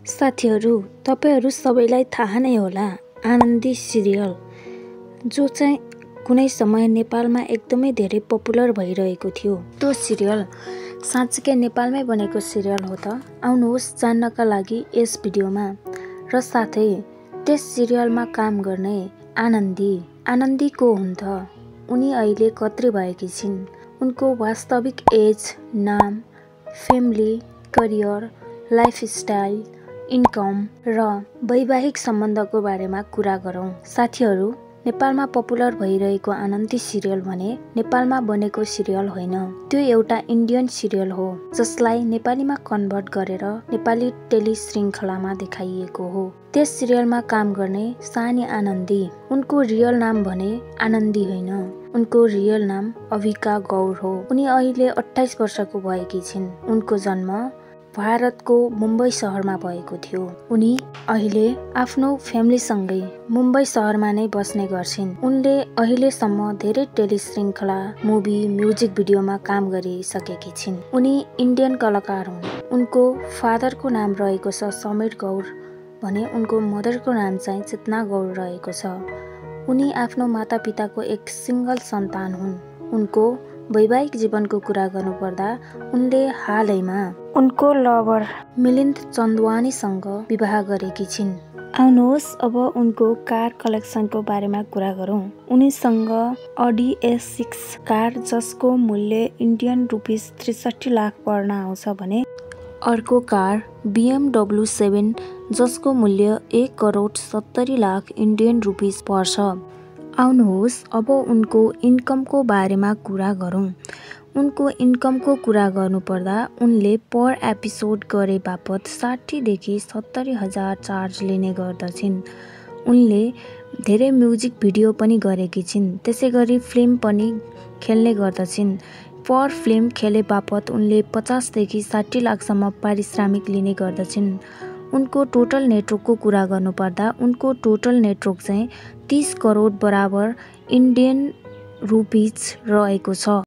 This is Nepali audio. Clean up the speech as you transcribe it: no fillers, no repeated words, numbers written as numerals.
साथीहरू, तपाईहरू सबैलाई थाहा नै होला आनन्दी सिरियल, जो चाहिँ कुनै समय नेपालमा एकदमै धेरै पपुलर भइरहेको थियो। त्यो सिरियल साँच्चीकै नेपालमै बनेको सिरियल हो त? आउनुहोस् जान्नका लागि यस भिडियोमा। र साथै त्यस सिरियलमा काम गर्ने आनन्दी को हुन् त? उनी अहिले कत्रै भएकी छिन्? उनको वास्तविक एज, नाम, फ्यामिली, करियर, लाइफस्टाइल, इन्कम र वैवाहिक सम्बन्धको बारेमा कुरा गरौँ। साथीहरू, नेपालमा पपुलर भइरहेको आनन्दी सिरियल भने नेपालमा बनेको सिरियल होइन, त्यो एउटा इन्डियन सिरियल हो जसलाई नेपालीमा कन्भर्ट गरेर नेपाली टेलिश्रृङ्खलामा देखाइएको हो। त्यस सिरियलमा काम गर्ने सानी आनन्दी, उनको रियल नाम भने आनन्दी होइन, उनको रियल नाम अभिका गौर हो। उनी अहिले 28 वर्षको भएकी छिन्। उनको जन्म भारतको मुम्बई सहरमा भएको थियो। उनी अहिले आफ्नो फ्यामिलीसँगै मुम्बई सहरमा नै बस्ने गर्छिन्। उनले अहिलेसम्म धेरै टेलिश्रृङ्खला, मुभी, म्युजिक भिडियोमा काम गरिसकेकी छिन्। उनी इन्डियन कलाकार हुन्। उनको फादरको नाम रहेको छ समीर गौर भने उनको मदरको नाम चाहिँ चेतना गौर रहेको छ। उनी आफ्नो मातापिताको एक सिङ्गल सन्तान हुन्। उनको वैवाहिक जीवनको कुरा गर्नुपर्दा उनले हालैमा उनको लभर मिलिन्द चन्दवानीसँग विवाह गरेकी छिन्। आउनुहोस् अब उनको कार कलेक्सनको बारेमा कुरा गरौँ। उनीसँग अडी A6 कार जसको मूल्य इन्डियन रुपिस 63 लाख पर्न आउँछ भने अर्को कार BMW 7 जसको मूल्य 1 करोड 70 लाख इन्डियन रुपिस पर्छ। आउनुहोस् अब उनको इन्कमको बारेमा कुरा गरौँ। उनको इन्कमको कुरा गर्नुपर्दा उनले पर एपिसोड गरे बापत 60 देखि 70 हजार चार्ज लिने गर्दछिन्। उनले धेरै म्युजिक भिडियो पनि गरेकी छिन्। त्यसै गरी फिल्म पनि खेल्ने गर्दछिन्। पर फिल्म खेले बापत उनले 50 देखि 60 लाखसम्म पारिश्रमिक लिने गर्दछिन्। उनको टोटल नेटवर्कको कुरा गर्नुपर्दा उनको टोटल नेटवर्क चाहिँ 30 करोड बराबर इन्डियन रुपिज रहेको छ।